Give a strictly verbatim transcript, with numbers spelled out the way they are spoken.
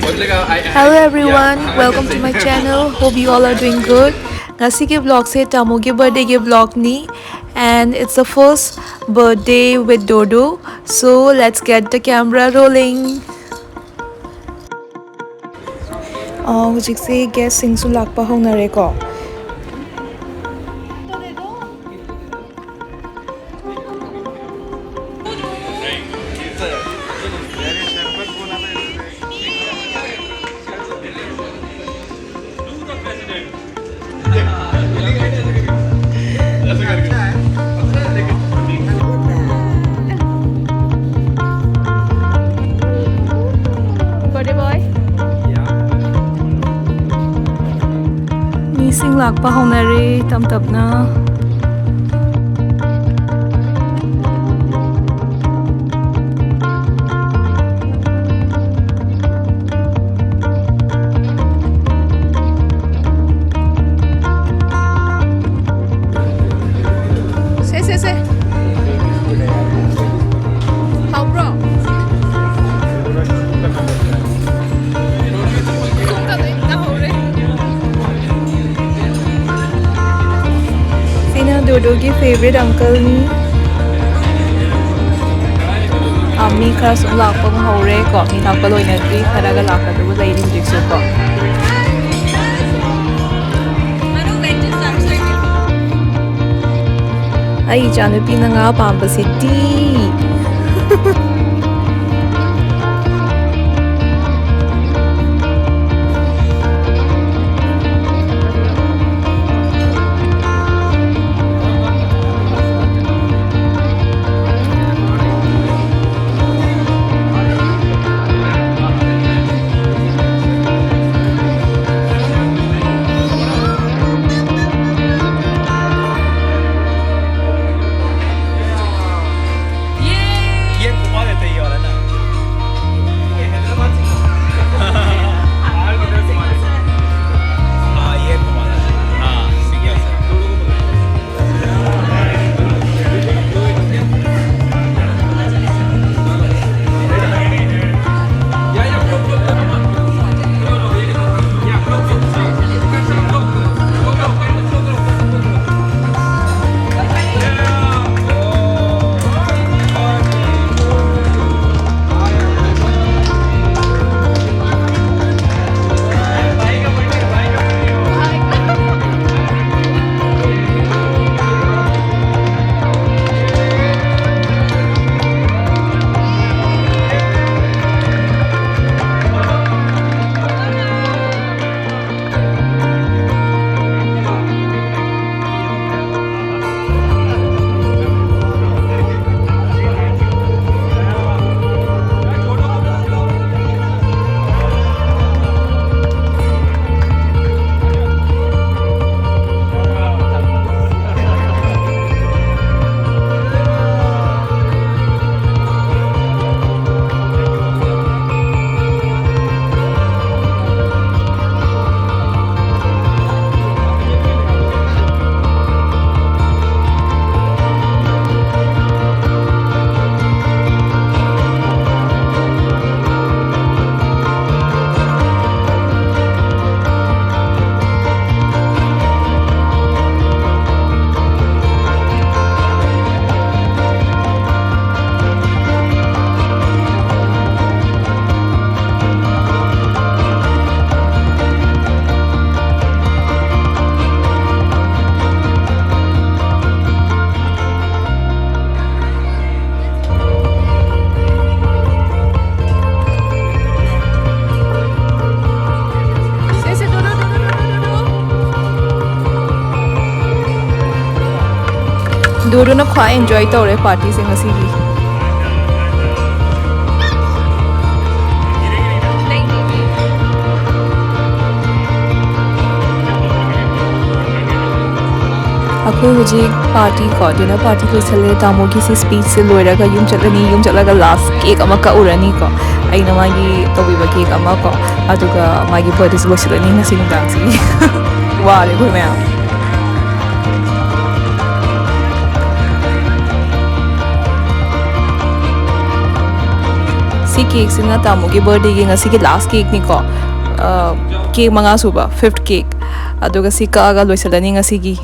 Hello everyone, welcome to my channel. Hope you all are doing good. ꯉꯁꯤꯒꯤ vlogꯁꯦ ꯇꯥꯃꯣꯒꯤ birthdayꯒꯤ vlogꯅꯤ, and it's the first birthday with Dodo. So let's get the camera rolling. ꯑ, ꯍꯧꯖꯤꯛꯁꯦ guestꯁꯤꯡꯁꯨ ꯂꯥꯛꯄ ꯍꯧꯅꯔꯦꯀꯣ꯫ Birthday boy. ꯃꯤꯁꯤꯡ ꯂꯥꯛꯄ ꯍꯧꯅꯔꯦ ꯇꯞ ꯇꯞꯅ꯫ ꯁꯦ, ꯁꯦ, ꯁꯦ꯫ ꯍꯥꯎꯕ꯭ꯔꯣ? ꯈꯣꯡꯒ ꯂꯣꯏ ꯅꯥꯍꯧꯔꯦ꯫ ꯁꯤꯅ ꯗꯣꯗꯣꯒꯤ favourite uncleꯅꯤ꯫ ꯑꯥ, ꯃꯤ ꯈꯔ ꯁꯨꯝ ꯂꯥꯛꯄ ꯍꯧꯔꯦ ꯀꯣ, ꯃꯤ ꯂꯥꯛꯄ ꯂꯣꯏꯅꯗ꯭ꯔꯤ, ꯈꯔꯒ ꯂꯥꯛꯀꯗꯕ ꯂꯩꯔꯤ ꯍꯧꯖꯤꯛꯁꯨ ꯀꯣ꯫ ꯑꯩ ꯏꯆꯥꯅꯨꯄꯤꯅ ꯉꯥ ꯄꯥꯝꯕꯁꯤꯗꯤ꯫ ꯑꯗꯨꯅ ꯈ꯭ꯋꯥꯏ enjoy ꯇꯧꯔꯦ partyꯁꯦ ꯉꯁꯤꯒꯤ꯫ ꯑꯩꯈꯣꯏ ꯍꯧꯖꯤꯛ party ꯀꯣ, dinner party ꯂꯣꯏꯁꯜꯂꯦ꯫ ꯇꯥꯃꯣꯒꯤ ꯁꯤ speechꯁꯦ ꯂꯣꯏꯔꯒ ꯌꯨꯝ ꯆꯠꯂꯅꯤ꯫ ꯌꯨꯝ ꯆꯠꯂꯒ last cake ꯑꯃ ꯀꯛꯎꯔꯅꯤꯀꯣ꯫ ꯑꯩꯅ ꯃꯥꯒꯤ ꯇꯧꯕꯤꯕ cake ꯑꯃ ꯀꯣ, ꯑꯗꯨꯒ ꯃꯥꯒꯤ birthdayꯁꯦ ꯂꯣꯏꯁꯤꯜꯂꯅꯤ ꯉꯁꯤ ꯅꯨꯡꯗꯥꯡꯁꯤꯒꯤ꯫ ꯋꯥꯔꯦ ꯑꯩꯈꯣꯏ ꯃꯌꯥꯝ꯫ ꯁꯤ cakeꯁꯤꯅ ꯇꯥꯃꯣꯒꯤ birthdayꯒꯤ ꯉꯁꯤꯒꯤ last cakeꯅꯤꯀꯣ꯫ ꯑ, cake ꯃꯉꯥ ꯁꯨꯕ, fifth cake꯫ ꯑꯗꯨꯒ ꯁꯤ ꯀꯛꯑꯒ ꯂꯣꯏꯁꯤꯜꯂꯅꯤ ꯉꯁꯤꯒꯤ꯫